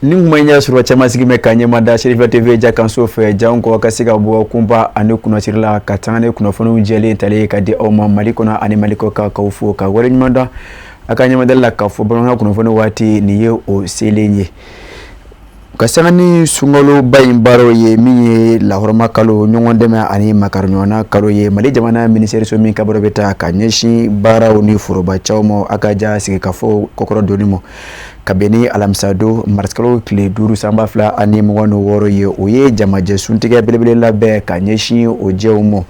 Ni kuma in y'a sɔrɔ caman sigi bɛ ka ɲɛmada Serifiya TV jakanso fɛ janko ka se ka bɔ kunba ani kunnasiri la ka tanga ni kunnafoniw jɛlen talen ka di aw ma Mali kɔnɔ ani Mali kɔ kan, k'aw fo ka waleɲuman dɔn a ka ɲɛmadali la k'a fɔ bamanankan kunnafoni waati nin ye o selen ye. Ka sanga ni sunkaloba in baaraw ye min ye lahɔrɔma kalo, ɲɔgɔn dɛmɛ ani makariɲɔgɔnna kalo ye, Mali jamana minisiriso min ka baro bɛ ta ka ɲɛsin baaraw ni forobacaw ma, a ka ja sigikafɔ kɔkɔrɔ donni ma kabini alamisadon marisikalo tile 5 san 2026 ye, o ye jamajɛ suntigɛ belebele labɛn ka ɲɛsin o jɛw ma.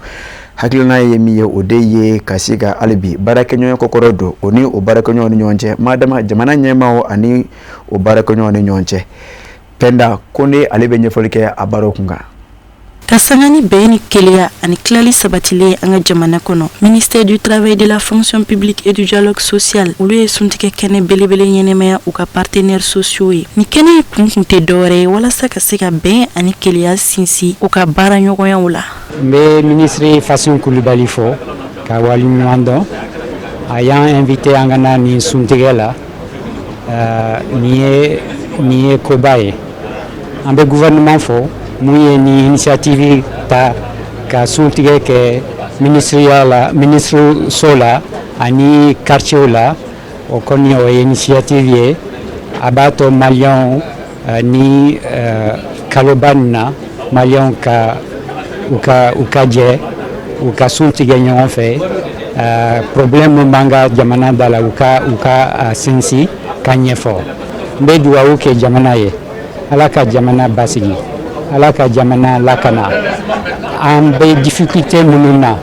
Hakilina ye min ye, o de ye ka se ka hali bi baarakɛɲɔgɔn kɔkɔrɔ don o ni o baarakɛɲɔgɔn ni ɲɔgɔn cɛ, madama jamana ɲɛmaaw ani o baarakɛɲɔgɔn ni ɲɔgɔn cɛ. Pɛnda Kone, ale bɛ ɲɛfɔli kɛ a baaraw kun kan. Ka sanga ni bɛn ni kelenya ani tilali sabatilen an ka jamana kɔnɔ, ministère du Travail, de la Fonction publique et du Dialogue social, olu ye suntigɛ kɛnɛ belebele ɲɛnɛmaya u ka partenaires sociaux ye. Ni kɛnɛ in kun tun tɛ dɔwɛrɛ ye walasa ka se ka bɛn ani kelenya sinsin u ka baara ɲɔgɔnyaw la. N bɛ ministre Fasun Kulubali fo ka waleɲuman dɔn. A y'an invité an ka na nin suntigɛ la. Nin ye koba ye. An bɛ gouvernement fo mun ye nin initiative ta ka suntigɛ kɛ ministeriya la, ministre so la ani quartier la. O kɔni, o ye initiative ye, a b'a to maliyɛnw ni kaloba nin na, maliyɛnw ka u ka jɛ, u ka sun tigɛ ɲɔgɔn fɛ. Problème min b'an ka jamana da la, u ka sinsin ka ɲɛfɔ. N bɛ dugawu kɛ jamana ye, Ala ka jamana basigi, Ala ka jamana lakana. An bɛ difficulté minnu na,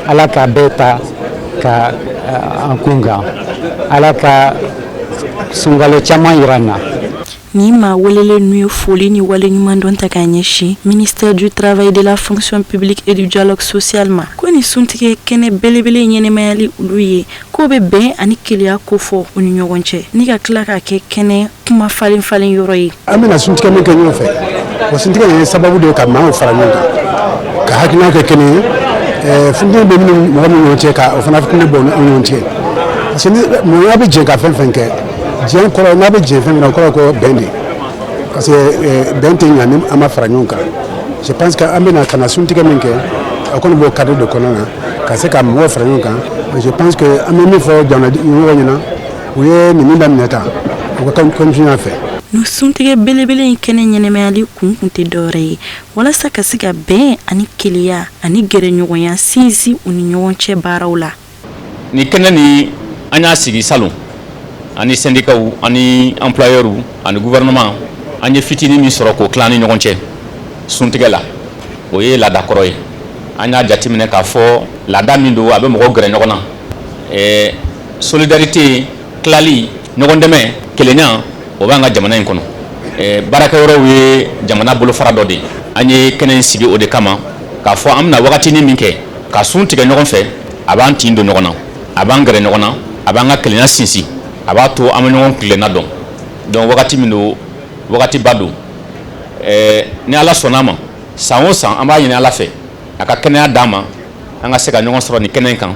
Ala ka bɛɛ ta ka an kun kan. Ala ka sunkalo caman yira an na. Ni maa welelen n'u ye foli ni waleɲumandɔn ta k'a ɲɛsin ministère du Travail, de la Fonction publique et du Dialogue social ma, ko ni suntigɛ kɛnɛ belebele ɲɛnɛmayali olu ye, k'o bɛ bɛn ani kelenya kofɔ u ni ɲɔgɔn cɛ, ni ka tila k'a kɛ kɛnɛ kuma falen falen yɔrɔ ye. An bɛna suntigɛ min kɛ ɲɔgɔn fɛ, o suntigɛ ye sababu de ye ka maaw fara ɲɔgɔn kan, ka hakilina kɛ kelen ye, funteni bɛ minnu mɔgɔ minnu ɲɔgɔn cɛ, ka o fana funteni bɔ u ni ɲɔgɔn cɛ, parce que ni mɔgɔya bɛ jɛ ka fɛn fɛn kɛ, diɲɛ kɔrɔ, n'a bɛ jɛ fɛn min na, o kɔrɔ ko bɛn de, parce que bɛn tɛ ɲa ni an ma fara ɲɔgɔn kan. Je pense que an bɛna ka na suntigɛ min kɛ, a kɔni b'o cadre de kɔnɔna na ka se ka mɔgɔw fara ɲɔgɔn kan. Je pense que an bɛ min fɔ jamana ɲɛmɔgɔ ɲɛna, u ye nin min daminɛ tan, u ka continuer a fɛ. Nin suntigɛ belebele in kɛnɛ ɲɛnɛmayali kun tun tɛ dɔwɛrɛ ye walasa ka se ka bɛn ani kelenya ani gɛrɛɲɔgɔnya sinsin u ni ɲɔgɔn cɛ baaraw la. Ni kɛnɛ ni an y'a sigi salon, ani syndicats ani employeurs ani gouvernement, an ye fitinin min sɔrɔ k'o tila ni ɲɔgɔn cɛ suntigɛ la, o ye laada kɔrɔ ye. An y'a jateminɛ k'a fɔ laada min don, a bɛ mɔgɔw gɛrɛ ɲɔgɔn na, solidarité, tilali, ɲɔgɔn dɛmɛ, kelenya, o b'an ka jamana in kɔnɔ. Baarakɛyɔrɔw ye jamana bolofara dɔ de ye. An ye kɛnɛ in sigi o de kama, k'a fɔ an bɛna wagatinin min kɛ ka sun tigɛ ɲɔgɔn fɛ, a b'an tin don ɲɔgɔn na, a b'an gɛrɛ ɲɔgɔn na, a b'an ka kelenya sinsin, a b'a to an bɛ ɲɔgɔn tilenna dɔn. Donc wagati min don, wagatiba don. Ni Ala sɔnna a ma, san o san an b'a ɲini Ala fɛ a ka kɛnɛya d'an ma, an ka se ka ɲɔgɔn sɔrɔ nin kɛnɛ in kan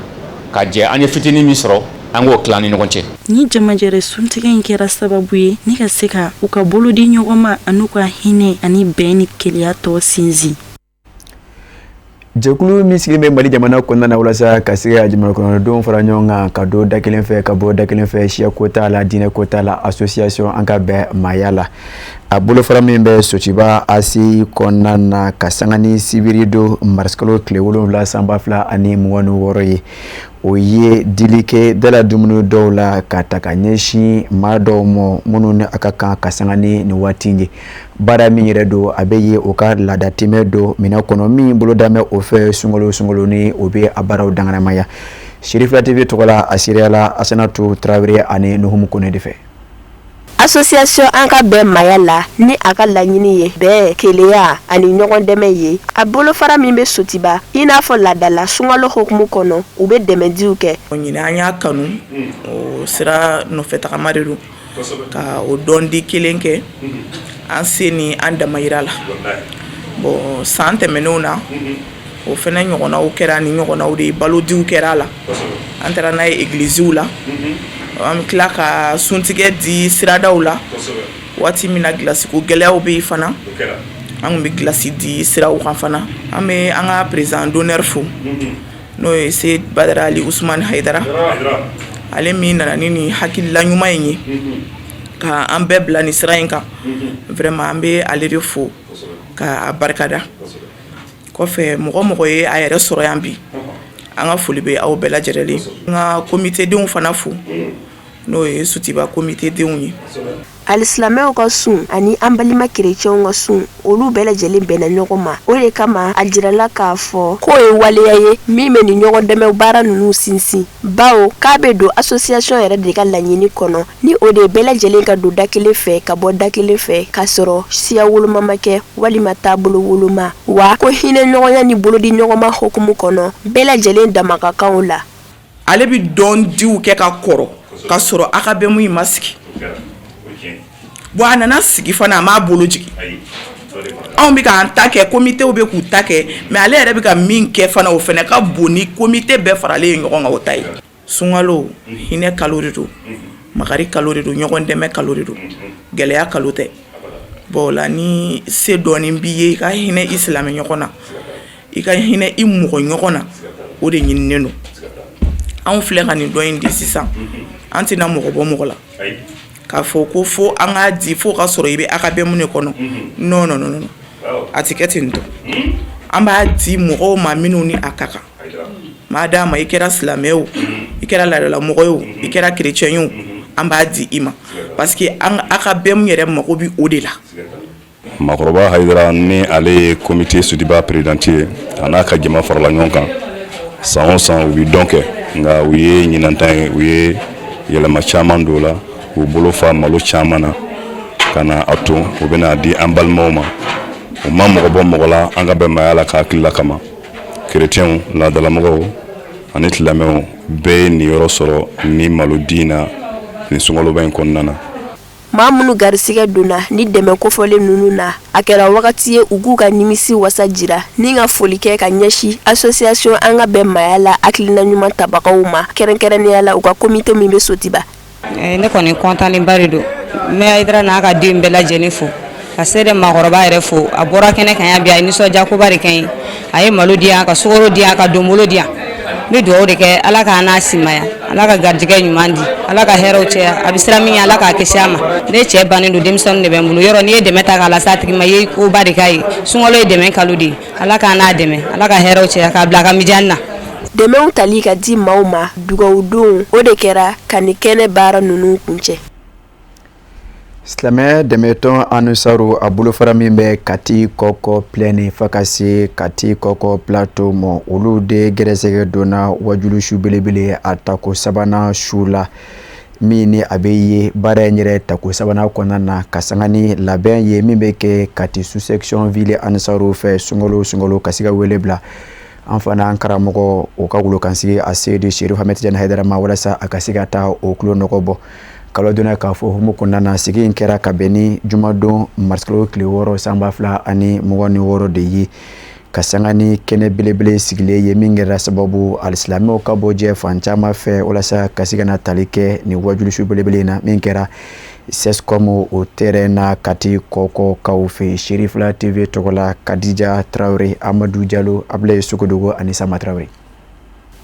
ka jɛ, an ye fitinin min sɔrɔ, an k'o tila ni ɲɔgɔn cɛ. Ni jamajɛrɛ suntigɛ in kɛra sababu ye ni ka se ka u ka bolo di ɲɔgɔn ma an'u ka hinɛ ani bɛn ni kelenya tɔ sinsin. Jɛkulu min sigilen bɛ Mali jamana kɔnɔna na walasa ka se ka jamana kɔnɔdenw fara ɲɔgɔn kan ka don da kelen fɛ ka bɔ da kelen fɛ, siya ko t'a la, diinɛ ko t'a la, association An ka bɛn maaya la, a bolofara min bɛ Sotiba ACI kɔnɔna na, ka sanga ni sibiri don marisikalo tile 7 san 2026 ye, o ye dili kɛ dala dumuni dɔw la ka ta ka ɲɛsin maa dɔw ma minnu ni a ka kan ka sanga ni nin waati ye. Baara min yɛrɛ don, a bɛ ye o ka laadatɛmɛ don minɛn kɔnɔ min boloda bɛ o fɛ sunkalo sunkalo ni o bɛ a baaraw danganamaya. Serifila TV tɔgɔ la, a seereyala Asanatu Tarawele ani Nuhumu Kone de fɛ. Association An ka bɛn maaya la, ni a ka laɲini ye bɛn, kelenya ani ɲɔgɔn dɛmɛ ye, a bolofara min bɛ Sotiba, i n'a fɔ laadala sunkalo hukumu kɔnɔ, u bɛ dɛmɛdiw kɛ. Ɲinɛ an y'a kanu, o sira nɔfɛ tagama de don ka o dɔn di kelen kɛ an se ni an damayira la. Bon, san tɛmɛnenw na, o fana ɲɔgɔnnaw kɛra, ni ɲɔgɔnnaw de ye, balodiw kɛra a la. An taara n'a ye egiliziw la, an bɛ tila ka suntigɛ di siradaw la. Waati min na gilasiko gɛlɛyaw bɛ yen fana, an tun bɛ gilasi di siraw kan fana. An bɛ an ka président d'honneur fo, n'o ye Seyid Badara Ali Usumani Hayidara, ale min nana ni nin hakilila ɲuman in ye ka an bɛɛ bila nin sira in kan. Vraiment, an bɛ ale de fo ka a barikada. Kɔfɛ, mɔgɔ mɔgɔ ye a yɛrɛ sɔrɔ yan bi, an ka foli bɛ aw bɛɛ lajɛlen. N ka komitedenw fana fo, n'o ye Sotiba komitedenw ye. Alisilamɛw ka sun ani an balima kerecɛnw ka sun, olu bɛɛ lajɛlen bɛnna ɲɔgɔn ma. O de kama, a jirala k'a fɔ k'o ye waleya ye min bɛ nin ɲɔgɔn dɛmɛ baara ninnu sinsin, bawo k'a bɛ don association yɛrɛ de ka laɲini kɔnɔ, ni o de ye bɛɛ lajɛlen ka don da kelen fɛ ka bɔ da kelen fɛ, k'a sɔrɔ siya woloma ma kɛ walima taabolo woloma, wa ko hinɛ ɲɔgɔnya ni bolodi ɲɔgɔnma hukumu kɔnɔ, bɛɛ lajɛlen dama ka kan o la. Ale bɛ dɔn diw kɛ ka kɔrɔ ka sɔrɔ AKBEM in ma sigi. Bon, a nana sigi fana, a m'a bolo jigin. Anw bɛ k'an ta kɛ, komitew bɛ k'u ta kɛ, mais ale yɛrɛ bɛ ka min kɛ fana, o fana ka bon ni komite bɛɛ faralen ye ɲɔgɔn kan o ta ye. Sunkalo, hinɛ kalo de don, makari kalo de don, ɲɔgɔn dɛmɛ kalo de don, gɛlɛya kalo tɛ. Bon, o la, ni se dɔɔnin b'i ye, i ka hinɛ i silamɛ ɲɔgɔn na, i ka hinɛ i mɔgɔ ɲɔgɔn na, o de ɲininen don. Anw filɛ ka nin dɔn in di sisan, an tɛna mɔgɔ bɔ mɔgɔ la k'a fɔ ko fo an k'a di fo ka sɔrɔ i bɛ AKBEM de kɔnɔ. Non, non, non, a tɛ kɛ ten tɔ. An b'a di mɔgɔw ma minnu ni a ka kan. Maa d'a ma, i kɛra silamɛ o, i kɛra laadalamɔgɔ ye o, i kɛra chrétien ye o, an b'a di i ma, parce que an AKBEM yɛrɛ mago bɛ o de la. Maakɔrɔba Hayidara, ni ale ye comité Sotiba président ye, a n'a ka jama farala ɲɔgɔn kan. San o san, u bɛ dɔn kɛ, nka u ye ɲinan ye, u ye yɛlɛma caman don la, k'u bolo fa malo caman na ka na a to u bɛna di an balimaw ma. U ma mɔgɔ bɔ mɔgɔ la an ka bɛnbaya la k'a hakilila kama. Kerecɛnw, laadalamɔgɔw ani silamɛw bɛɛ ye niyɔrɔ sɔrɔ ni malo di na nin sunkaloba in kɔnɔna na. Maa minnu garisigɛ donna ni dɛmɛ kofɔlen ninnu na, a kɛra wagati ye u k'u ka nimisi wasa jira ni ka foli kɛ ka ɲɛsin association An ka bɛn maaya la hakilina ɲuman tabagaw ma, kɛrɛnkɛrɛnnenya la u ka komite min bɛ Sotiba. Ne kɔni kɔntanenba de don. N bɛ Hayidara n'a ka den bɛɛ lajɛlen fo, ka se de maakɔrɔba yɛrɛ fo. A bɔra kɛnɛ kan yan bi, a ye nisɔndiyakoba de kɛ n ye. A ye malo di yan, ka sukaro di yan, ka donbolo di yan. N bɛ dugawu de kɛ, Ala k'a n'a simaya, Ala ka garijɛgɛ ɲuman di, Ala ka hɛrɛw caya. A bɛ siran min ɲɛ, Ala k'a kisi a ma. Ne cɛ bannen don, denmisɛnninw de bɛ n bolo. Yɔrɔ n'i ye dɛmɛ ta k'a lase a tigi ma, i ye koba de k'a ye. Sunkalo ye dɛmɛ kalo de ye. Ala k'a n'a dɛmɛ, Ala ka hɛrɛw caya, k'a bila a ka mijani na. Dɛmɛw tali ka di maaw ma dugawudon, o de kɛra ka nin kɛnɛ baara ninnu kuncɛ. Silamɛ dɛmɛtɔn Anusaru, a bolofara min bɛ Kati Kɔkɔ Plaine fo ka se Kati Kɔkɔ Plateau ma, olu de gɛrɛsɛgɛ donna wajulu su belebele a tako sabanan su la, min ni a bɛ ye baara in yɛrɛ tako sabanan kɔnɔna na, ka sanga ni labɛn ye min bɛ kɛ Kati sous-section ville Anusaru fɛ sunkalo sunkalo, ka se ka wele bila an fana an karamɔgɔ o ka wolokansigi a Seyidi Serif Hamɛ Tijani Hayidara ma, walasa a ka se ka taa o tulo nɔgɔ bɔ kalo donna. K'a fɔ hukumu kɔnɔna na, sigi in kɛra ka bɛn ni jumadon marisikalo tile 6 san 2026 de ye, ka sanga ni kɛnɛ belebele sigilen ye min kɛra sababu alisilamɛw ka bɔ jɛ fan caman fɛ, walasa ka se ka na tali kɛ nin wajulisu belebele in na min kɛra CSCOM o terrain na Kati Kɔkɔkaw fɛ. Serifila TV tɔgɔ la, Kadija Tarawele, Amadu Jalo, Abulaye Sogodogo ani Sama Tarawele.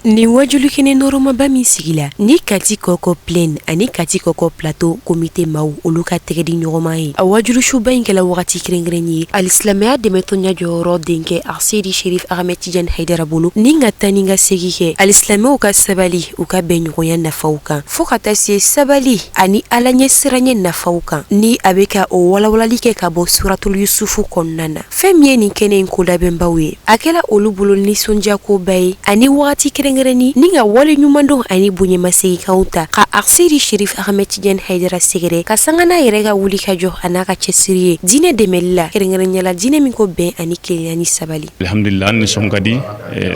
Nin wajulikɛnɛ nɔrɔmaba min sigila ni Kati Kɔkɔ Plaine ani Kati Kɔkɔ Plateau komite maaw, olu ka tɛgɛ di ɲɔgɔnma ye, a wajulisuba in kɛla wagati kɛrɛnkɛrɛn ye alisilamɛya dɛmɛtɔnya jɔyɔrɔ denkɛ Aseyidi Serif Ahmed Tijani Hayidara bolo, ni ka taa ni ka segin kɛ alisilamɛw ka sabali, u ka bɛnɲɔgɔnya nafaw kan, fo ka taa se sabali ani Ala ɲɛsiranɲɛ nafaw kan, ni a bɛ ka o walawalali kɛ ka bɔ suratul Yusufu kɔnɔna na. Fɛn min ye nin kɛnɛ in kolabɛnbaw ye, a kɛla olu bolo nisɔndiyakoba ye ani wagati kɛrɛnkɛrɛnnin ni ka wale ɲumandɔn ani bonyamasegin ta ka Aseyidi Serif Ahmed Tijani Hayidara sɛgɛrɛ, ka sanga n'a yɛrɛ ka wuli ka jɔ a n'a ka cɛsiri ye diinɛ dɛmɛli la, kɛrɛnkɛrɛnnenya la diinɛ min ko bɛn ani kelenya ni sabali. Alhamdulillah, an nisɔn ka di,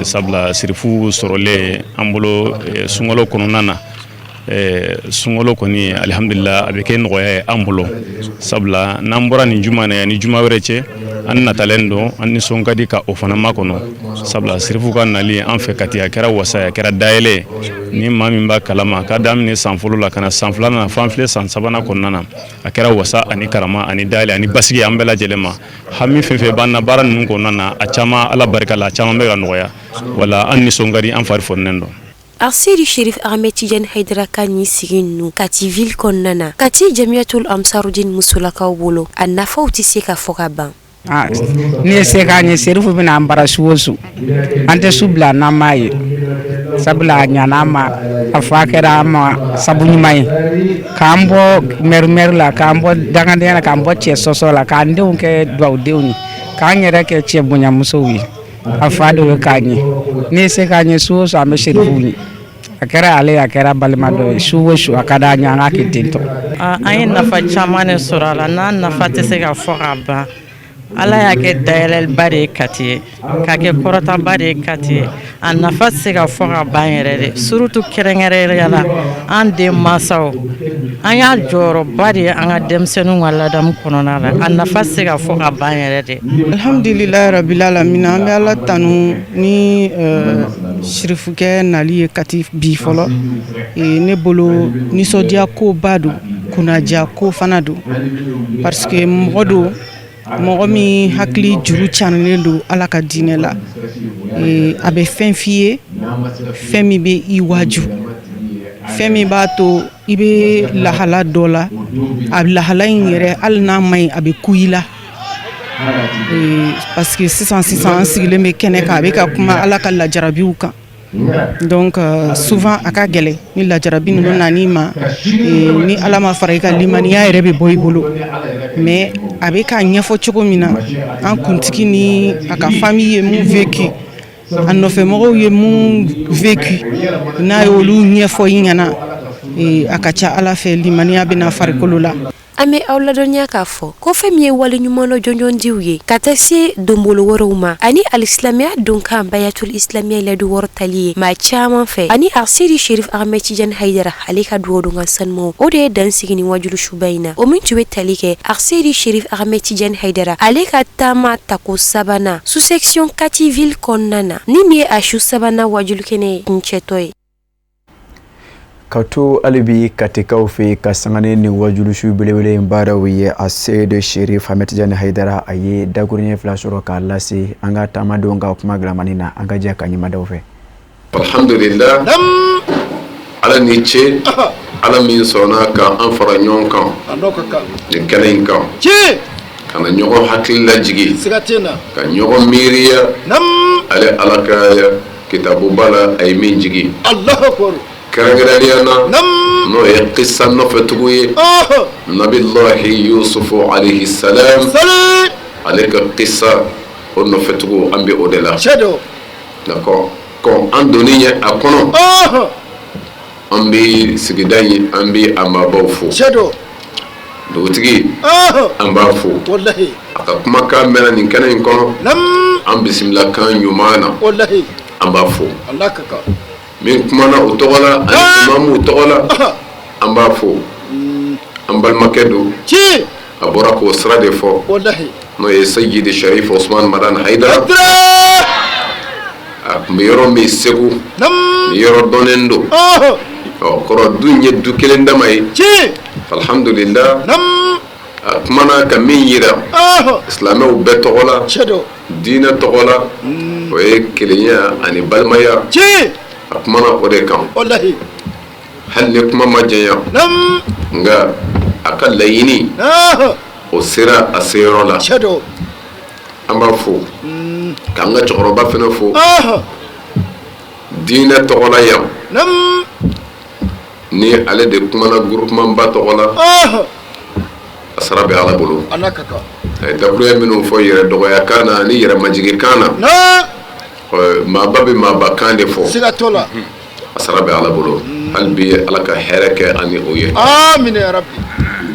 sabula sirifu sɔrɔlen an bolo sunkalo kɔnɔna na. Sunkalo kɔni, alihamdulila, a bɛ kɛ nɔgɔya ye an bolo, sabula n'an bɔra nin juma na yan ni juma wɛrɛ cɛ, An natalen don, an nisɔn ka di ka o fana makɔnɔ, sabula sirifu ka nali an fɛ Kati, a kɛra wasa ye, a kɛra dayɛlɛ. Ni maa min b'a kalama, k'a daminɛ san fɔlɔ la ka na san filanan na, f'an filɛ san sabanan kɔnɔna na, a kɛra wasa ani karama ani dayɛlɛ ani basigi an bɛɛ lajɛlen ma. Hami fɛn fɛn b'an na baara ninnu kɔnɔna na, a caman, Ala barika la, a caman bɛ ka nɔgɔya. Wala an nisɔn ka di, an fari fɔnnen don. Aseyidi Sherif Ahmed Tijani Hayidara ka nin sigi ninnu Kati ville kɔnɔna na, Kati Jamiyatul Ansarudin musolakaw bolo, a nafaw tɛ se ka fɔ ka ban. Ni ye se k'an ye, serifu bɛna an bara su o su, an tɛ su bila n'an m'a ye, sabula a ɲana an ma, a fɔ a kɛra an ma sabu ɲuman ye k'an bɔ mɛrimɛri la, k'an bɔ dangadenya la, k'an bɔ cɛ sɔsɔ la, k'an denw kɛ dugawudenw ye, k'an yɛrɛ kɛ cɛ bonyamusow ye. A fa de ye k'an ye, ni ye se k'an ye, su o su an bɛ serifu ye. A kɛra ale, a kɛra balima dɔ ye, su o su a ka d'an ye an k'a kɛ ten tɔ. An ye nafa caman de sɔrɔ a la, n'a nafa tɛ se ka fɔ ka ban. Ala y'a kɛ dayɛlɛliba de ye Kati ye, k'a kɛ kɔrɔtaba de ye Kati ye. A nafa tɛ se ka fɔ ka ban yɛrɛ de, surtout kɛrɛnkɛrɛnnenya la an den mansaw, an y'a jɔyɔrɔba de ye an ka denmisɛnninw ka ladamu kɔnɔna la. A nafa tɛ se ka fɔ ka ban yɛrɛ de. Alhamdulilayi rabbil alamin, an bɛ Ala tanu ni sirifukɛ nali ye Kati bi fɔlɔ. Ne bolo, nisɔndiya koba don, kunnadiya ko fana don, parce que mɔgɔ don, mɔgɔ min hakili juru caaninen don Ala ka diinɛ la. A bɛ fɛn f'i ye, fɛn min bɛ i waaju, fɛn min b'a to i bɛ lahala dɔ la, a lahala in yɛrɛ, hali n'a ma ɲi, a bɛ ku i la, parce que sisan sisan an sigilen bɛ kɛnɛ kan, a bɛ ka kuma Ala ka lajarabiw kan. Donc souvent a ka gɛlɛn ni lajarabi ninnu nan'i ma, ni Ala ma fara i ka limaniya yɛrɛ bɛ bɔ i bolo. Mais a bɛ k'a ɲɛfɔ cogo min na, an kuntigi ni a ka famille ye mun vécu, a nɔfɛmɔgɔw ye mun vécu, n'a ye olu ɲɛfɔ i ɲɛna, a ka ca Ala fɛ, limaniya bɛna farikolo la. An bɛ aw ladɔnniya k'a fɔ ko fɛn min ye wale ɲuman jɔnjɔndiw ye ka taa se donbolo wɛrɛw ma ani alisilamɛya donkan bayatul islamiya layidu wɔɔrɔ tali ye maa caman fɛ ani Aseyidi Sherif Ahmed Tijani Hayidara ale ka dugawu sanumaw, o de ye dan sigi ni wajulu suba in na, o min tun bɛ tali kɛ Aseyidi Sherif Ahmed Tijani Hayidara ale ka taama tako sabanan sous section Kati ville kɔnɔna na, ni min ye a su sabanan wajulu kɛnɛ kuncɛtɔ ye. Ka to hali bi Katikaw fɛ, ka sanga ni wajulusu belebele in baaraw ye, Aseyidi Sherif Ahmed Tijani Hayidara a ye dakuruɲɛ fila sɔrɔ k'a lase an ka taamadenw ka kuma gilamani na. An ka jɛ ka ɲɛmadaw fɛ. Alhamdulillah, Ala ni ce, Ala min sɔnna ka an fara ɲɔgɔn kan nin kɛnɛ in kan, ka na ɲɔgɔn hakili lajigi, ka ɲɔgɔn miiriya ale Ala ka kitabuba la, a ye min jigi kɛrɛnkɛrɛnnenya na, n'o ye kisa nɔfɛtugu ye, Nabilahi Yusufu alayhi salam, ale ka kisa o nɔfɛtugu, an bɛ o de la. D'accord, kɔn an donni ye a kɔnɔ, an bɛ sigida in, an bɛ a maabaw fo. Dugutigi, an b'a fo, a ka kumakan mɛnna nin kɛnɛ in kɔnɔ, an bisimila kan ɲuman na, an b'a fo. Min kumana o tɔgɔ la ani imamuw tɔgɔ la, an b'a fo. An balimakɛ don, a bɔra k'o sira de fɔ, n'o ye Seyidi Sharif Osman Madani Hayidara. A tun bɛ yɔrɔ min, Segu, ni yɔrɔ dɔnnen don. Ɔ kɔrɔ, du in ye du kelen dama ye. Alhamdulillah, a kumana ka min yira silamɛw bɛɛ tɔgɔ la, diinɛ tɔgɔ la, o ye kelenya ani balimaya. A kumana o de kan. Hali ni kuma ma janya, nka a ka laɲini o sera a seyɔrɔ la. An b'a fo, k'an ka cɛkɔrɔba fana fo diinɛ tɔgɔ la yan, ni ale de kumana groupement ba tɔgɔ la. A sara bɛ Ala bolo. A ye dakuruya minnu fɔ yɛrɛ dɔgɔya kan na ani yɛrɛ majigi kan na, maaba bɛ maaba kan de fɔ. A sara bɛ Ala bolo. Hali bi, Ala ka hɛrɛ kɛ ani o ye.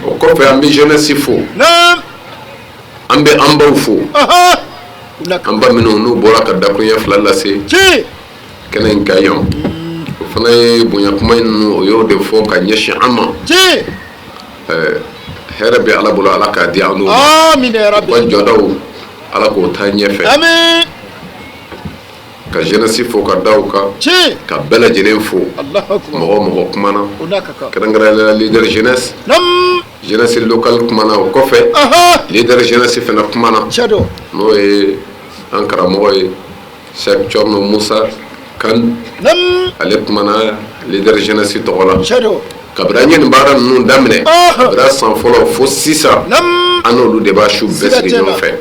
O kɔfɛ, an bɛ jeunesse fo, an bɛ an baw fo, an ba minnu n'u bɔra ka dakuruya fila lase kɛnɛ in kan yan. O fana ye bonya kuma ninnu, o y'o de fɔ ka ɲɛsin an ma. Hɛrɛ bɛ Ala bolo, Ala k'a di an n'u ma. U ka jɔdaw, Ala k'o taa ɲɛfɛ. Amiin. Ka jeunesse fo ka da o kan. Tiɲɛ. Ka bɛɛ lajɛlen fo. Alahu akubar. Mɔgɔ o mɔgɔ kumana. O n'a ka kan. Kɛrɛnkɛrɛnnenya la leader jeunesse. Naamu. Jeunesse locale kumana o kɔfɛ. Ɔhɔn. Leader jeunesse fana kumana. Tiɲɛ don. N'o ye an karamɔgɔ ye Cheikh Thierno Moussa Kane. Naamu. Ale kumana leader jeunesse tɔgɔ la. Tiɲɛ don. Kabini an ye nin baara ninnu daminɛ. Ɔhɔn. Kabini san fɔlɔ fo sisan. Naamu. An n'olu de b'a su bɛɛ Siga sigi tɛ ɲɔgɔn la. fɛ.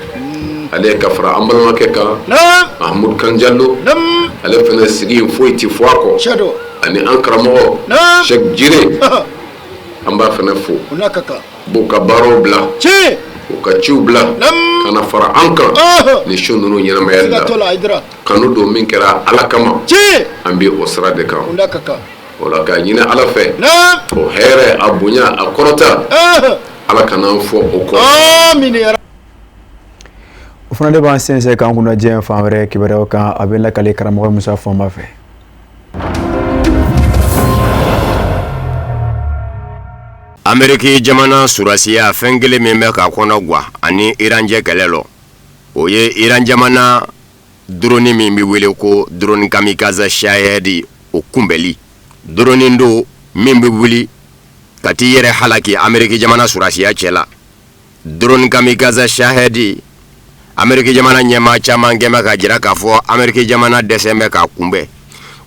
Ale ka fara an balimakɛ kan. Naamu. Mahmoud Kanjalo. Naamu. Ale fana sigi in foyi ti fɔ a kɔ. Tiɲɛ don. Ani an karamɔgɔ. Naamu. Cheikh Jire. Ɔhɔn. An b'a fana fo. O n'a ka kan. B'u ka baaraw bila. Tiɲɛ. U ka ciw bila. Naamu. Ka na fara an kan. Ɔhɔn. Ni su ninnu ɲɛnamayali Siga la. t'o la Hayidara. Kanu don min kɛra Ala kama. Tiɲɛ. An bɛ o sira de kan. O n'a ka kan. O la k'a ɲini Ala fɛ. Naamu. O hɛrɛ a bonya a kɔrɔta. Ɔhɔn. Ala kana an fɔ o kɔ. Amiina ya O fana de b'an sɛnsɛn k'an kunna diɲɛ fan wɛrɛ kibaruyaw kan a bɛ lakale karamɔgɔ Musa Fɔnba fɛ. Ameriki jamana surasiya fɛn kelen min bɛ ka kɔnɔ gwa ani Iran cɛ kɛlɛ lɔ, o ye Iran jamana drone min bɛ wele ko drone kamikaze Shahed o kunbɛli. Drone don min bɛ wuli ka t'i yɛrɛ halaki Ameriki jamana surasiya cɛ la. Drone kamikaze Shahed, Ameriki jamana ɲɛmaa caman kɛn bɛ ka jira k'a fɔ Ameriki jamana dɛsɛ bɛ k'a kunbɛn.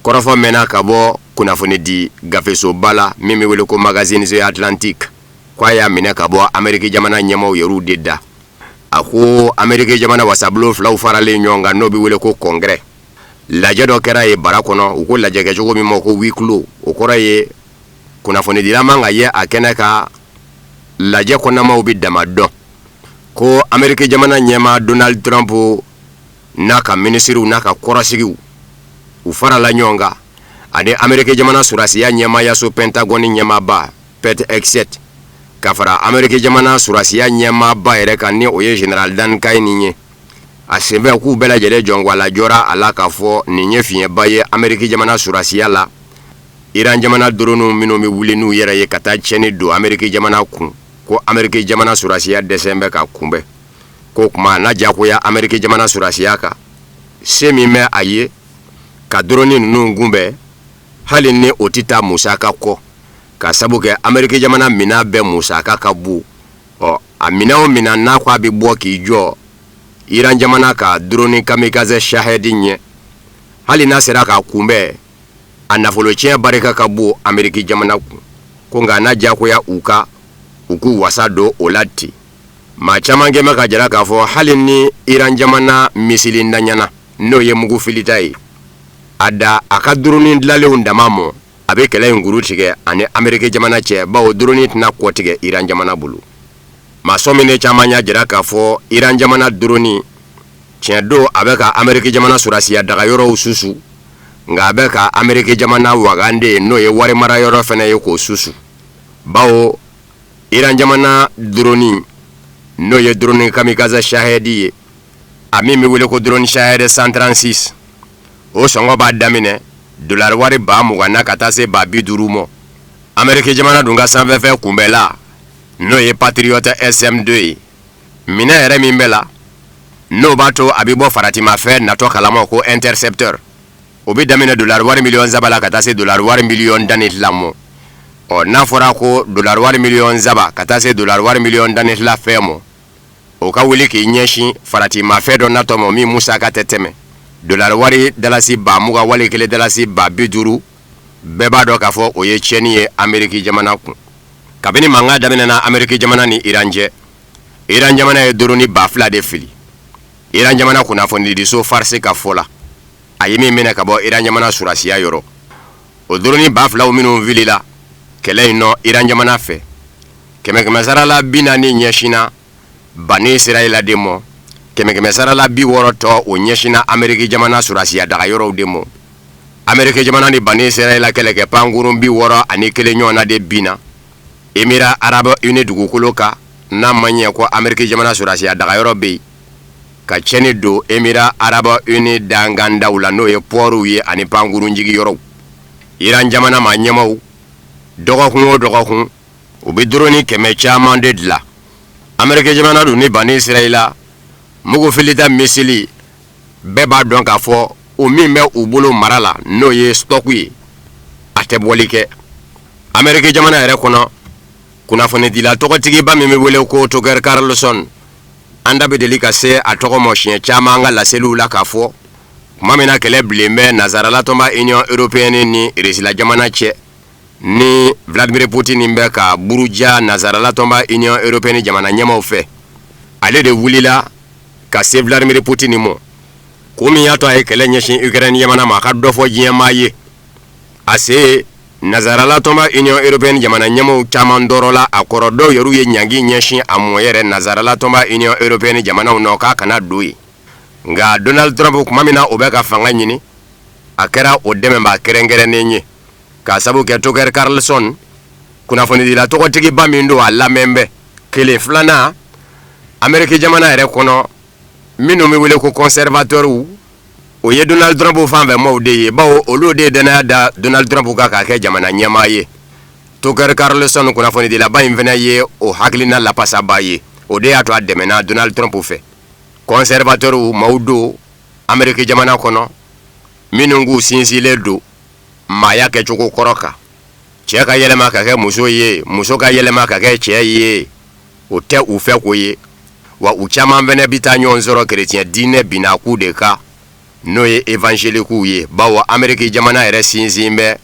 Kɔrɔfɔ mɛnna ka bɔ kunnafoni di gafesoba la min bɛ wele ko magazine The Atlantic, k'a y'a minɛ ka bɔ Ameriki jamana ɲɛmaaw yɛrɛw de da. A ko Ameriki jamana wasabulon filaw faralen ɲɔgɔn kan n'o bɛ wele ko congrès, lajɛ dɔ kɛra yen bara kɔnɔ. U ko lajɛ kɛcogo min ma ko huis clos, o kɔrɔ ye kunnafonidila man ka ye a kɛnɛ kan, lajɛ kɔnɔmaw bɛ dama dɔn. Ko Ameriki jamana ɲɛmaa Donald Trump n'a ka minisiriw n'a ka kɔrɔsigiw u farala ɲɔgɔn kan ani Ameriki jamana surasiya ɲɛmaayaso Pentagone ɲɛmaaba Pete Hegseth ka fara Ameriki jamana surasiya ɲɛmaaba yɛrɛ kan ni o ye General Dan Caine ye. A senfɛ k'u bɛɛ lajɛlen jɔngwala jɔra a la k'a fɔ nin ye fiɲɛba ye Ameriki jamana surasiya la. Iran jamana drone minnu bɛ wuli n'u yɛrɛ ye ka taa tiɲɛni don Ameriki jamana kun, ko Ameriki jamana surasiya dɛsɛ bɛ ka kunbɛn. Ko kuma n'a jagoya Ameriki jamana surasiya kan, se min bɛ a ye ka drone ninnu kunbɛn, hali ni o tɛ taa musaka kɔ, ka sabu kɛ Ameriki jamana minɛn bɛɛ musaka ka bon. Ɔ a minɛn o minɛn n'a ko a bɛ bɔ k'i jɔ Iran jamana ka drone kamikaze Shahed ɲɛ, hali n'a sera k'a kunbɛn, a nafolo tiɲɛ barika ka bon Ameriki jamana kun. Ko nka n'a jagoya u ka u k'u wasa don o la ten. Maa caman kɛn bɛ ka jira k'a fɔ hali ni Iran jamana misili ntanyana n'o ye mugu filita ye, a da a ka drone dilanlenw dama mɔ, a bɛ kɛlɛ in kuru tigɛ ani Ameriki jamana cɛ, bawo drone tɛna kɔ tigɛ Iran jamana bolo. Maa sɔminen caman y'a jira k'a fɔ Iran jamana drone tiɲɛ don a bɛ ka Ameriki jamana surasiya dagayɔrɔw susu, nka a bɛ ka Ameriki jamana wagande n'o ye wari marayɔrɔ fana ye k'o susu, bawo Iran jamana drone n'o ye drone kamikaze Shahed ye, a min bɛ wele ko drone Shahed 136, o sɔngɔ b'a daminɛ dolari wari 20,000 na ka taa se 50,000 mɔ. Ameriki jamana dun ka sanfɛfɛn kunbɛla n'o ye Patriot SM2 ye, minɛn yɛrɛ min bɛ la n'o b'a to a bɛ bɔ faratimafɛn natɔ kalama ko intercepteur, o bɛ daminɛ dolari wari miliyɔn 3 la ka taa se dolari wari miliyɔn 10 ni mɔ. Ɔ n'a fɔra ko dolari wari miliyɔn 3 ka taa se dolari wari miliyɔn 10 ni fɛn mɔ, o ka wuli k'i ɲɛsin faratimafɛn dɔ natɔ ma min musaka tɛ tɛmɛ dolari wari dalasi 20,000 wali kelen dalasi 50,000, bɛɛ b'a dɔn k'a fɔ o ye tiɲɛni ye Ameriki jamana kun. Kabini mankan daminɛna Ameriki jamana ni Iran cɛ, Iran jamana ye drone 2000 de fili. Iran jamana kunnafonidiso Farsi ka fɔ la, a ye min minɛ ka bɔ Iran jamana surasiya yɔrɔ, o drone 2000 minnu filila kɛlɛ in nɔ Iran jamana fɛ, kɛmɛ sarala 40 ɲɛsinna Bani Israɛla de mɔ, kɛmɛ sarala 60 tɔ o ɲɛsinna Ameriki jamana surasiya dagayɔrɔw de mɔ. Ameriki jamana ni Bani Israɛla kɛlɛkɛ pankurun 61 ɲɔgɔnna de binna Émirats arabes unis dugukolo kan, n'a ma ɲɛ ko Ameriki jamana surasiya dagayɔrɔ bɛ yen, ka tiɲɛni don Émirats arabes unis dangandaw la n'o ye pɔriw ye ani pankurun jigiyɔrɔw. Iran jamana maa ɲɛmaw dɔgɔkun o dɔgɔkun u bɛ drone 100 caman de dilan. Ameriki jamana dun ni Bani Israɛla Mugu filita misili bɛɛ b'a dɔn k'a fɔ o min bɛ u bolo mara la, n'o ye stock ye, a tɛ bɔli kɛ. Ameriki jamana yɛrɛ kɔnɔ, kunnafonidila tɔgɔtigiba min bɛ wele ko Tucker Carlson, an da bɛ deli ka se a tɔgɔ ma siɲɛ caman an ka laseliw la k'a fɔ tuma min na kɛlɛ bilen bɛ nansarala tɔnba Union européenne ni Irisila jamana cɛ, ni Vladimir Poutine bɛ ka buruja nansarala tɔnba Union européenne jamana ɲɛmaaw fɛ, ale de wulila ka se Vladimir Poutine ma. Ko min y'a to a ye kɛlɛ ɲɛsin Ukraine jamana ma, a ka dɔ fɔ diɲɛmaa ye. A se nansarala tɔnba Union européenne jamana ɲɛmaaw caman tɔɔrɔla a kɔrɔ, dɔw yɛrɛ ye ɲangi ɲɛsin a mɔ yɛrɛ nansarala tɔnba Union européenne jamanaw nɔ k'a kana don yen. Nka Donald Trump, tuma min na o bɛ ka fanga ɲini, a kɛra o dɛmɛbaa kɛrɛnkɛrɛnnen ye, k'a sabu kɛ Tucker Carlson kunnafonidila tɔgɔtigiba min don, a lamɛn bɛ kelen. Filanan, Ameriki jamana yɛrɛ kɔnɔ, minnu bɛ wele ko conservateurs, o ye Donald Trump fan fɛ maaw de ye, bawo olu de ye dannaya da Donald Trump kan k'a kɛ jamana ɲɛmaa ye. Tucker Carlson kunnafonidilaba in fana ye o hakilina lapasaba ye, o de y'a to a dɛmɛna Donald Trump fɛ. Conservateurs maaw don Ameriki jamana kɔnɔ minnu k'u sinsinlen don maaya kɛcogo kɔrɔ kan, cɛ ka yɛlɛma ka kɛ muso ye, muso ka yɛlɛma ka kɛ cɛ ye, o tɛ u fɛ ko ye. Wa u caman fana bɛ taa ɲɔgɔn sɔrɔ kerecɛn diinɛ binakun de kan, n'o ye évangéliquew ye, bawo Ameriki jamana yɛrɛ sinsin bɛ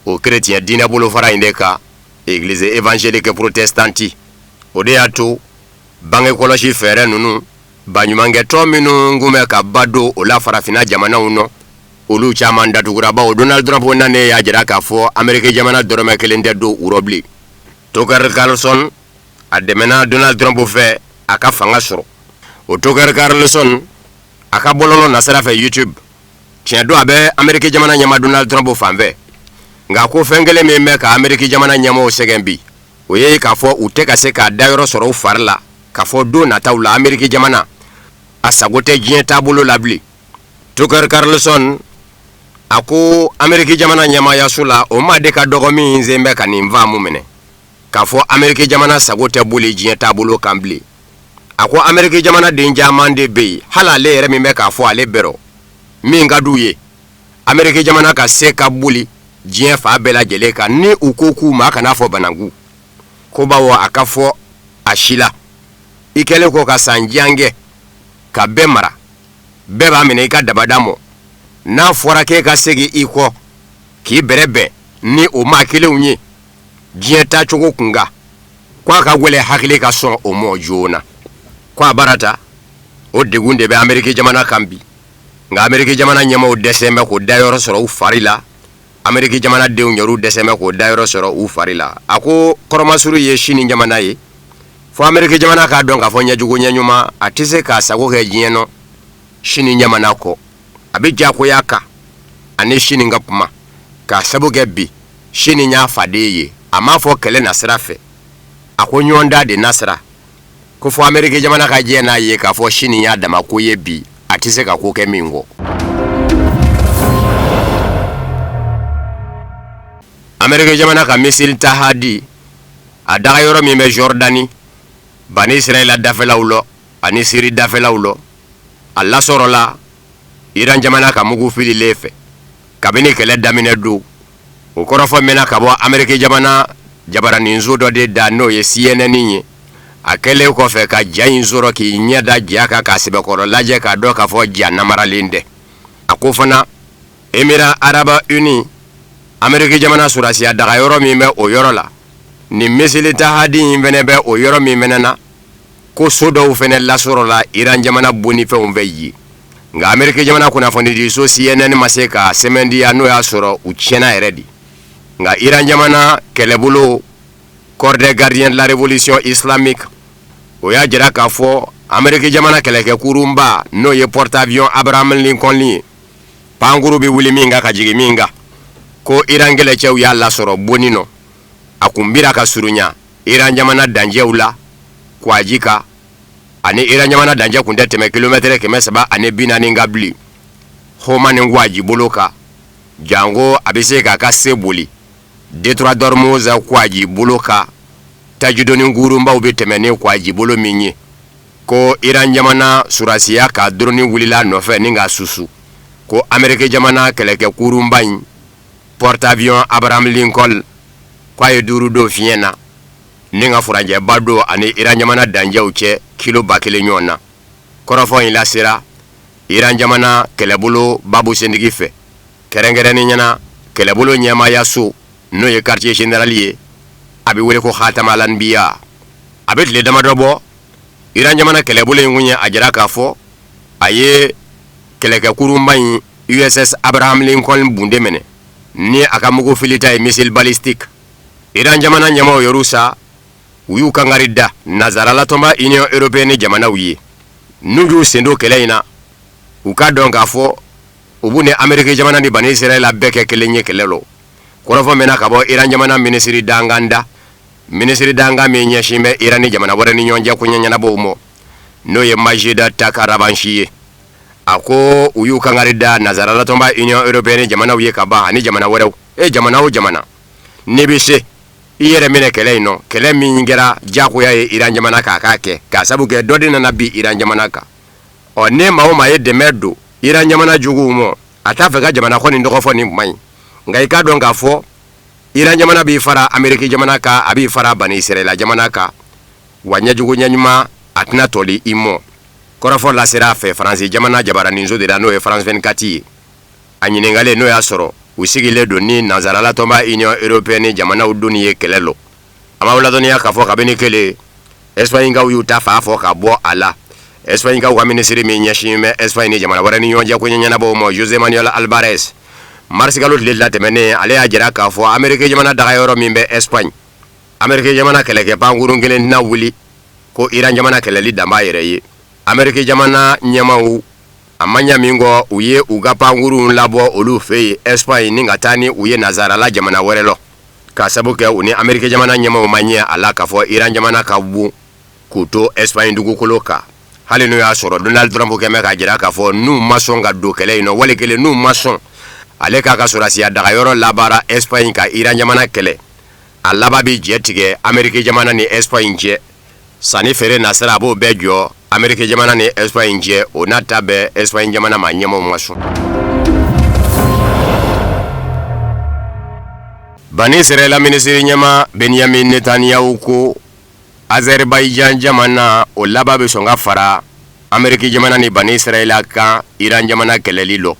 o kerecɛn diinɛ bolofara in de kan, église évangélique protestante. O de y'a to bange kɔlɔsi fɛɛrɛ ninnu, baɲumankɛtɔn minnu kun bɛ ka ba don o la farafinna jamanaw nɔ, olu caman datugura, bawo Donald Trump nanen y'a jira k'a fɔ Ameriki jamana dɔrɔmɛ kelen tɛ don u rɔ bilen. Tucker Carlson a dɛmɛna Donald Trump fɛ a ka fanga sɔrɔ. O Tucker Carlson, a ka bɔlɔlɔ nasira fɛ YouTube, tiɲɛ don a bɛ Ameriki jamana ɲɛmaa Donald Trump fan fɛ, nka ko fɛn kelen min bɛ ka Ameriki jamana ɲɛmaaw sɛgɛn bi, o ye k'a fɔ u tɛ ka se k'a dayɔrɔ sɔrɔ u fari la k'a fɔ don nataw la Ameriki jamana a sago tɛ diɲɛ taabolo la bilen. Tucker Carlson a ko Ameriki jamana ɲɛmaayaso la, o maa de ka dɔgɔ min sen bɛ ka nin faamu minɛ k'a fɔ Ameriki jamana sago tɛ boli diɲɛ taabolo kan bilen. A ko Ameriki jamana den caman de bɛ yen, hali ale yɛrɛ min bɛ k'a fɔ ale bɛrɔ min ka d'u ye Ameriki jamana ka se ka boli diɲɛ fan bɛɛ lajɛlen kan, ni u ko k'u ma kana fɔ bananku ko, bawo a ka fɔ a si la i kɛlen kɔ ka san jan kɛ ka bɛɛ mara, bɛɛ b'a minɛ i ka dabada mɔ, n'a fɔra k'e ka segin i kɔ k'i bɛrɛbɛn ni o maa kelenw ye diɲɛ taacogo kunkan, ko a ka gwɛlɛ hakili ka sɔn o mɔ joona. Ko a barata o degun de bɛ Ameriki jamana kan bi, nka Ameriki jamana ɲɛmaaw dɛsɛn bɛ k'o dayɔrɔ sɔrɔ u fari la, Ameriki jamana denw yɛrɛw dɛsɛn bɛ k'o dayɔrɔ sɔrɔ u fari la. A ko kɔrɔmasuru ye Sini jamana ye, fo Ameriki jamana k'a dɔn k'a fɔ ɲɛjugu ɲɛɲuman a tɛ se k'a sago kɛ diɲɛ nɔ Sini jamana kɔ, a bɛ diyagoya kan ani Sini ka kuma, k'a sabu kɛ bi Sini y'a faden ye. A m'a fɔ kɛlɛ nasira fɛ, a ko ɲɔgɔnda de nasira, ko fo Ameriki jamana ka jɛ n'a ye k'a fɔ Sini y'a dama ko ye bi, a tɛ se ka ko kɛ min kɔ. Ameriki jamana ka missile Tahadi, a daga yɔrɔ min bɛ Jordani, Bani Israɛla dafɛlaw lɔ ani Siri dafɛlaw lɔ, a lasɔrɔla Iran jamana ka mugu fililen fɛ kabini kɛlɛ daminɛ don. O kɔrɔfɔ mɛnna ka bɔ Ameriki jamana jabaraninso dɔ de da, n'o ye CNN ye. A kɛlen kɔfɛ ka ja in sɔrɔ k'i ɲɛ da ja kan k'a sɛbɛkɔrɔ lajɛ k'a dɔn k'a fɔ ja namaralen tɛ. A ko fana Émirats arabes unis, Ameriki jamana sɔrɔdasiya dagayɔrɔ min bɛ o yɔrɔ la, nin missile Tahadi in fɛnɛ bɛ o yɔrɔ min fɛnɛ na, ko so dɔw fɛnɛ lasɔrɔla Iran jamana bonnifɛnw fɛ yen. Nka Ameriki jamana kunnafonidiso CNN ma se ka sɛmɛntiya n'o y'a sɔrɔ u tiɲɛna yɛrɛ de. Nka Iran jamana kɛlɛbolo Corps des gardiens de la révolution islamique, o y'a jira k'a fɔ Ameriki jamana kɛlɛkɛkurunba, n'o ye porte-avions Abraham Lincoln ye, pankuru bɛ wuli min kan ka jigin min kan, ko Iran kɛlɛcɛw y'a lasɔrɔ bonni nɔ, a kun bira ka surunya Iran jamana dancɛw la kwaji kan, ani Iran jamana dancɛ kun tɛ tɛmɛ kilomɛtɛrɛ 340 kan bilen Oman ni kwaji bolo kan, janko a bɛ se k'a ka se boli détroit d'Ormuz kwaji bolo kan, tajidoni kurunbaw bɛ tɛmɛ ni kwaji bolo min ye. Ko Iran jamana surasiya ka drone wulila nɔfɛ ni ka susu, ko Ameriki jamana kɛlɛkɛ kurunba in porte-avions Abraham Lincoln, k'a ye duuru don fiɲɛ na ni ka furancɛba don ani Iran jamana dancɛw cɛ kilo 1000 ɲɔgɔn na. Kɔrɔfɔ in lasera Iran jamana kɛlɛbolo babu sentigi fɛ, kɛrɛnkɛrɛnnenya na kɛlɛbolo ɲɛmaayaso, n'o ye quartier général ye, a bɛ wele ko Khatam al-Anbiya. A bɛ tile damadɔ bɔ, Iran jamana kɛlɛbolo in kun ye a jira k'a fɔ a ye kɛlɛkɛ kurunba in USS Abraham Lincoln bunde minɛ ni a ka mugu filita ye, missile balistique. Iran jamana ɲɛmaaw yɛrɛ sa, u y'u kangari da nazaralatɔnba Union européenne jamanaw ye, n'u y'u sen don kɛlɛ in na, u k'a dɔn k'a fɔ u b'u ni Ameriki jamana ni Bani Israɛla bɛɛ kɛ kelen ye kɛlɛ lɔ. Kɔrɔfɔ mɛnna ka bɔ Iran jamana minisiri dankan da, minisiri dankan min ɲɛsin bɛ Iran ni jamana wɛrɛ ni ɲɔgɔn cɛ koɲɛ ɲɛnabɔw ma, n'o ye Majid Takht Ravanchi ye. A ko u y'u kangari da nazaralatɔnba Union européenne jamanaw ye ka ban, ani jamana wɛrɛw. E jamana o jamana, n'i bɛ se i yɛrɛ minɛ kɛlɛ in nɔ, kɛlɛ min kɛra diyagoya ye Iran jamana kan k'a kɛ, k'a sabu kɛ dɔ de nana bin Iran jamana kan. Ɔ, ne maa o maa ye dɛmɛ don Iran jamana juguw ma, a t'a fɛ ka jamana kɔni tɔgɔ fɔ nin kuma in, nka i k'a dɔn k'a fɔ Iran jamana b'i fara Ameriki jamana kan, a b'i fara Bani Israɛla jamana kan, wa ɲɛjugu ɲɛɲuman a tɛna tɔli i mɔ. Kɔrɔfɔ lasera a fɛ Faransi jamana jabaraninso de la, n'o ye France 24 ye. A ɲininkalen n'o y'a sɔrɔ u sigilen don ni nansaralatɔnba Union européenne jamanaw donni ye kɛlɛ lɔ. A b'aw ladɔnniya k'a fɔ kabini kelen, Espagnekaw y'u ta fa fɔ ka bɔ a la. Espagnekaw ka minisiri min ɲɛsin bɛ Espagne ni jamana wɛrɛ ni ɲɔgɔn cɛ koɲɛ ɲɛnabɔw ma, José Manuel Albares, marisikalo tile 2 tɛmɛnen, ale y'a jira k'a fɔ Ameriki jamana dagayɔrɔ min bɛ Espagne, Ameriki jamana kɛlɛkɛ pankurun kelen tɛna wuli ko Iran jamana kɛlɛli dan b'a yɛrɛ ye. Ameriki jamana ɲɛmaaw, a ma ɲa min kɔ, u ye u ka pankurunw labɔ olu fɛ yen Espagne ni ka taa ni u ye nazarala jamana wɛrɛ lɔ, k'a sabu kɛ u ni Ameriki jamana ɲɛmaaw ma ɲɛ a la k'a fɔ Iran jamana ka bon k'u to Espagne dugukolo kan, hali n'o y'a sɔrɔ Donald Trump kɛmɛ k'a jira k'a fɔ n'u ma sɔn ka don kɛlɛ in nɔ, wali kelen n'u ma sɔn ale k'a ka sɔrɔdasiya dagayɔrɔ labaara Espagne ka Iran jamana kɛlɛ, a laban bɛ jɛ tigɛ Ameriki jamana ni Espagne cɛ. Sanni feere nasira, a b'o bɛɛ jɔ Ameriki jamana ni Espagne cɛ. O n'a ta bɛɛ, Espagne jamana maa ɲɛmaaw ma sɔn. Bani Israɛla minisiri ɲɛmaa Benyamin Netanyahu ko Azerbaïdjan jamana, o laban bɛ sɔn ka fara Ameriki jamana ni Bani Israɛla kan Iran jamana kɛlɛli lɔ.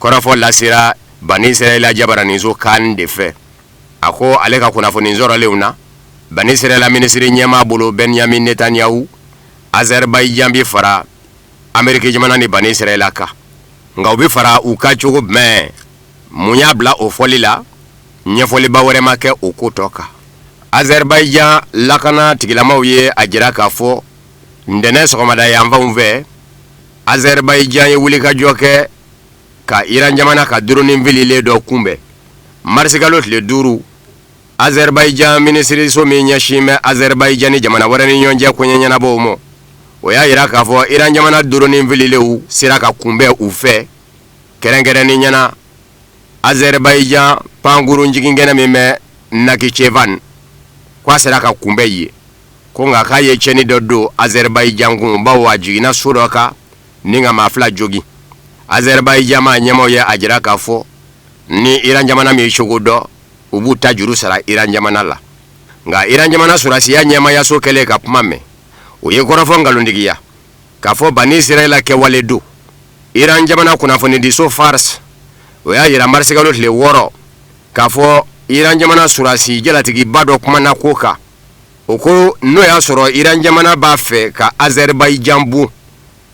Kɔrɔfɔ lasera Bani Israɛla jabaraninso kan de fɛ. A ko ale ka kunnafoni sɔrɔlenw na Bani Israɛla minisiri ɲɛmaa bolo Benyamin Netanyahu, Azerbaïdjan bɛ fara Ameriki jamana ni Bani Israɛla kan. Nka u bɛ fara u kan cogo jumɛn? Mun y'a bila o fɔli la? Ɲɛfɔliba wɛrɛ ma kɛ o ko tɔ kan. Azerbaïdjan lakana tigilamaw ye a jira k'a fɔ ntɛnɛn sɔgɔmada yanfanw fɛ, Azerbaïdjan ye wulikajɔ kɛ ka Iran jamana ka drone fililen dɔ kunbɛn marisikalo tile 5. Azerbaïdjan minisiriso min ɲɛsin bɛ Azerbaïdjan ni jamana wɛrɛ ni ɲɔgɔn cɛ koɲɛ ɲɛnabɔw ma, o y'a jira k'a fɔ Iran jamana drone fililenw sera ka kunbɛn u fɛ, kɛrɛnkɛrɛnnenya na Azerbaïdjan pankurun jiginkɛnɛ min bɛ Nakhichevan, k'a sera ka kunbɛn yen, ko nka k'a ye tiɲɛni dɔ don Azerbaïdjan kun, bawo a jiginna so dɔ kan ni ka maa 2 jogin. Azerbaïdjan maa ɲɛmaaw ye a jira k'a fɔ ni Iran jamana min cogo dɔn, u b'u ta juru sara Iran jamana la. Nka Iran jamana sɔrɔdasiya ɲɛmaayaso kɛlen ka kuma mɛn, o ye kɔrɔfɔ nkalontigiya k'a fɔ Bani Israɛla kɛwale don. Iran jamana kunnafonidiso Fars, o y'a jira marisikalo tile 6 k'a fɔ Iran jamana sɔrɔdasi jalatigiba dɔ kumana ko kan. O ko n'o y'a sɔrɔ Iran jamana b'a fɛ ka Azerbaïdjan bon,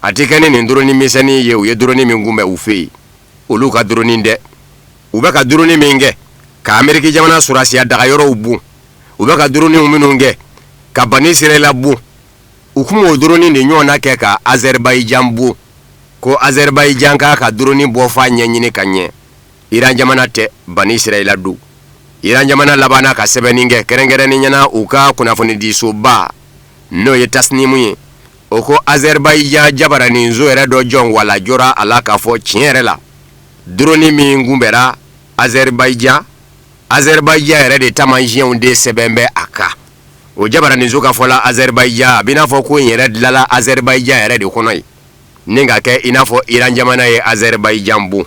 a tɛ kɛ ni nin drone misɛnnin ye. U ye drone min kunbɛn u fɛ yen, olu ka drone dɛ. U bɛ ka drone min kɛ ka Ameriki jamana sɔrɔdasiya dagayɔrɔw bon, u bɛ ka drone minnu kɛ ka Bani Israɛla bon, u kun b'o drone de ɲɔgɔn na kɛ ka Azerbaïdjan bon. Ko Azerbaïdjan k'a ka drone bɔ fa ɲɛɲini ka ɲɛ, Iran jamana tɛ, Bani Israɛla don. Iran jamana labanna ka sɛbɛnni kɛ, kɛrɛnkɛrɛnnenya na u ka kunnafonidisoba, n'o ye Tasnimu ye. O ko Azerbaïdjan jabaraninso yɛrɛ dɔ jɔn wala jɔra a la k'a fɔ tiɲɛ yɛrɛ la, drone min kunbɛra Azerbaïdjan, Azerbaïdjan yɛrɛ de taamasiyɛnw de sɛbɛn bɛ a kan. O jabaraninso ka fɔ la, Azerbaïdjan, a b'i n'a fɔ ko in yɛrɛ dilala Azerbaïdjan yɛrɛ de kɔnɔ yen, ni ka kɛ i n'a fɔ Iran jamana ye Azerbaïdjan bon.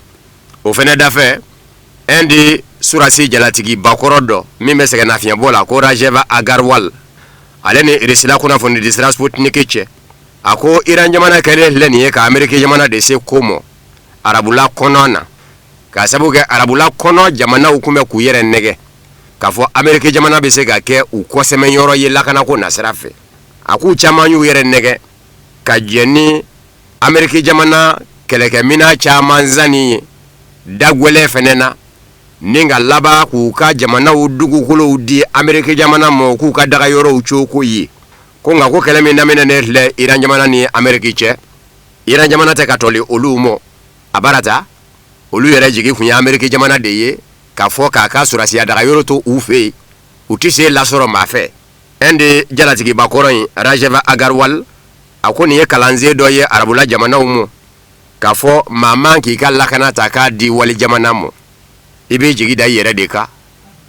O fɛnɛ dafɛ, Inde surasi jalatigiba kɔrɔ dɔ min bɛ sɛgɛnnafiɲɛbɔ la ko Rajeev Agarwal, ale ni Irisila kunnafonidisira Sputnik cɛ, a ko Iran jamana kɛlen filɛ nin ye ka Ameriki jamana de se ko mɔ arabula kɔnɔ na, k'a sabu kɛ arabula kɔnɔ jamanaw tun bɛ k'u yɛrɛ nɛgɛ k'a fɔ Ameriki jamana bɛ se ka kɛ u kɔsɛmɛyɔrɔ ye lakanako nasira fɛ. A k'u caman y'u yɛrɛ nɛgɛ ka jɛn ni Ameriki jamana kɛlɛkɛminɛn caman sanni ye dagwɛlɛ fɛnɛ na, ni ka laban k'u ka jamanaw dugukolow di Ameriki jamana ma k'u ka dagayɔrɔw coko ye. Ko nka ko kɛlɛ min daminɛnen filɛ Iran jamana ni Ameriki cɛ, Iran jamana tɛ ka tɔli olu mɔ a barata. Olu yɛrɛ jigi tun ye Ameriki jamana de ye k'a fɔ k'a ka surasiya dagayɔrɔ to u fɛ yen, u tɛ se lasɔrɔ maa fɛ. Inde jalatigiba kɔrɔ in Rajeev Agarwal, a ko nin ye kalansen dɔ ye arabula jamanaw ma k'a fɔ maa man k'i ka lakana ta k'a di wali jamana ma, i b'i jigi da i yɛrɛ de kan,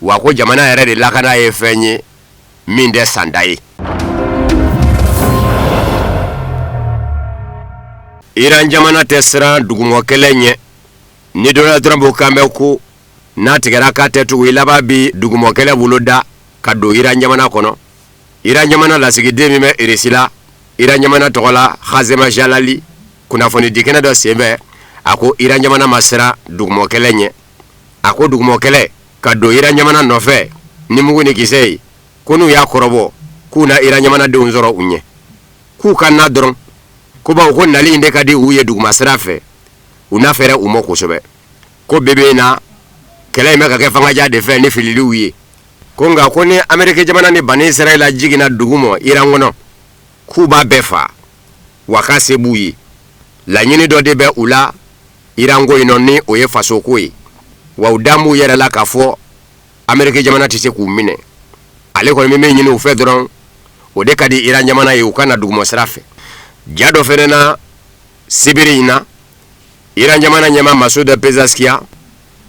wa ko jamana yɛrɛ de lakana ye fɛn ye min tɛ sanda ye. Iran jamana tɛ siran dugumɔkɛlɛ ɲɛ. Ni Donald Trump kan bɛ ko n'a tigɛra k'a tɛ tugu, i laban bi dugumɔkɛlɛ boloda ka don Iran jamana kɔnɔ. Iran jamana lasigiden min bɛ Irisi la Iran jamana tɔgɔ la, Hazema Jalali, kunnafonidikɛnɛ dɔ senfɛ, a ko Iran jamana ma siran dugumɔkɛlɛ ɲɛ. A ko dugumɔkɛlɛ ka don Iran jamana nɔfɛ ni mugu ni kisɛ ye, ko n'u y'a kɔrɔbɔ k'u na Iran jamana denw sɔrɔ u ɲɛ, k'u ka na dɔrɔn, ko bawo ko nali in de ka di u ye duguma sira fɛ, u na fɛrɛ u ma kosɛbɛ. Ko bi bi in na kɛlɛ in bɛ ka kɛ fangaja de fɛ ni fililiw ye. Ko nka ko ni Ameriki jamana ni Bani Israɛla jiginna dugu mɔ Iran kɔnɔ, k'u b'a bɛɛ faa, wa k'a se b'u ye. Laɲini dɔ de bɛ u la Iran ko in nɔ, ni o ye fasoko ye, wa u dan b'u yɛrɛ la k'a fɔ Ameriki jamana tɛ se k'u minɛ. Ale kɔni bɛ min ɲini u fɛ dɔrɔn, o de ka di Iran jamana ye, u ka na dugumɔ sira fɛ. Ja dɔ fɛnɛ na sibiri in na, Iran jamana ɲɛmaa Masoud Pezeshkian,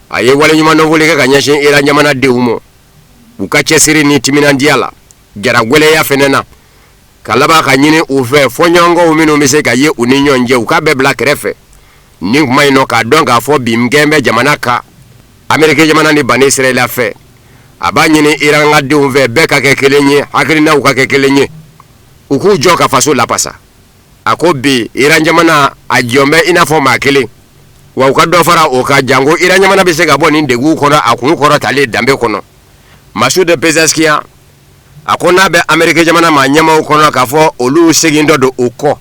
a ye waleɲumandɔnfoli kɛ ka ɲɛsin Iran jamana denw ma u ka cɛsiri ni timinandiya la jaragwɛlɛya fɛnɛ na, ka laban ka ɲini u fɛ fɔɲɔgɔnkɔw minnu bɛ se ka ye u ni ɲɔgɔn cɛ, u k'a bɛɛ bila kɛrɛfɛ nin kuma in nɔ, k'a dɔn k'a fɔ bin kɛn bɛ jamana kan Ameriki jamana ni Bani Israɛla fɛ. A b'a ɲini Iran ka denw fɛ, bɛɛ ka kɛ kelen ye, hakilinaw ka kɛ kelen ye, u k'u jɔ ka faso lapasa. A ko bi Iran jamana a jɔn bɛ i n'a fɔ maa kelen, wa u ka dɔ fara o kan, janko Iran jamana bɛ se ka bɔ nin degun kɔnɔ a kun kɔrɔtalen danbe kɔnɔ. Masoud Pezeshkian, a ko n'a bɛ Ameriki jamana maa ɲɛmaaw kɔnɔ k'a fɔ olu segin dɔ don u kɔ,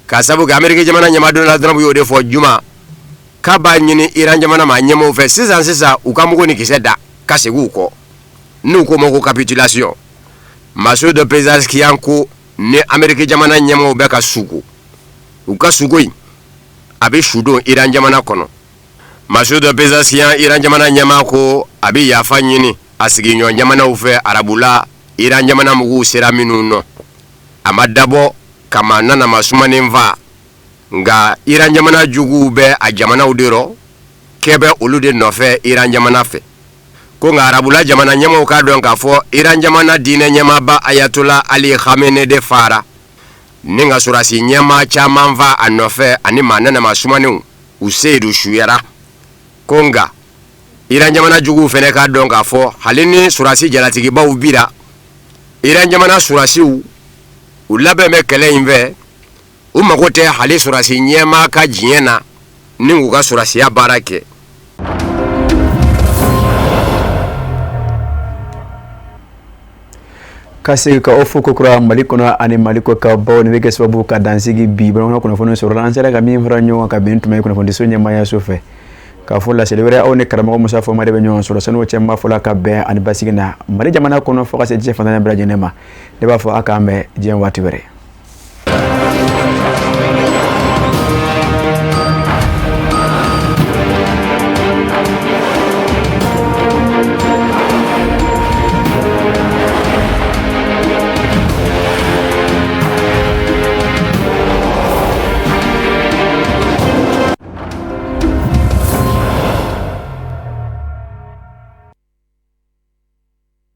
k'a sabu kɛ Ameriki jamana ɲɛmaa Donald Trump y'o de fɔ juma, k'a b'a ɲini Iran jamana maa ɲɛmaaw fɛ sisan sisan u ka mugu ni kisɛ da ka segin u kɔ, n'u k'o ma ko capitulation. Masoud Pezeshkian ko ni Ameriki jamana ɲɛmaaw bɛ ka sugo, u ka sugo in a bɛ su don Iran jamana kɔnɔ. Masoud Pezeshkian, Iran jamana ɲɛmaa, ko a bɛ yafa ɲini a sigiɲɔgɔn jamanaw fɛ arabula, Iran jamana muguw sera minnu nɔ. A ma dabɔ ka maa nanama sumanen faa, nka Iran jamana juguw bɛ a jamanaw de rɔ, kɛ bɛ olu de nɔfɛ Iran jamana fɛ. Ko nka arabula jamana ɲɛmaaw k'a dɔn k'a fɔ Iran jamana diinɛ ɲɛmaaba Ayatollah Ali Khamenei de fara, ni ka sɔrɔdasi ɲɛmaa caman fa a nɔfɛ ani maa nanama sumanenw, u seyidu suyara. Ko nka Iran jamana juguw fɛnɛ k'a dɔn k'a fɔ hali ni sɔrɔdasi jalatigibaw bira, Iran jamana sɔrɔdasiw u labɛn bɛ kɛlɛ in fɛ, u mago tɛ hali sɔrɔdasi ɲɛmaa ka diɲɛ na ni k'u ka sɔrɔdasiya baara kɛ. Ka segin ka aw fo kokura Mali kɔnɔ ani Mali kɔ kan, bawo nin bɛ kɛ sababu ka dansigi bi bamanan kunnafoni sɔrɔ. An sera ka min fara ɲɔgɔn kan ka bɛn tuma ye kunnafonidiso ɲɛmaayaso fɛ, k'a fɔ laseli wɛrɛ, aw ni karamɔgɔ Musa Fɔma de bɛ ɲɔgɔn sɔrɔ. Sani o cɛ, n b'a fɔ la ka bɛn ani basigi na Mali jamana kɔnɔ fo ka se diɲɛ fan bɛɛ lajɛlen ma. Ne b'a fɔ a k'an bɛn diɲɛ waati wɛrɛ.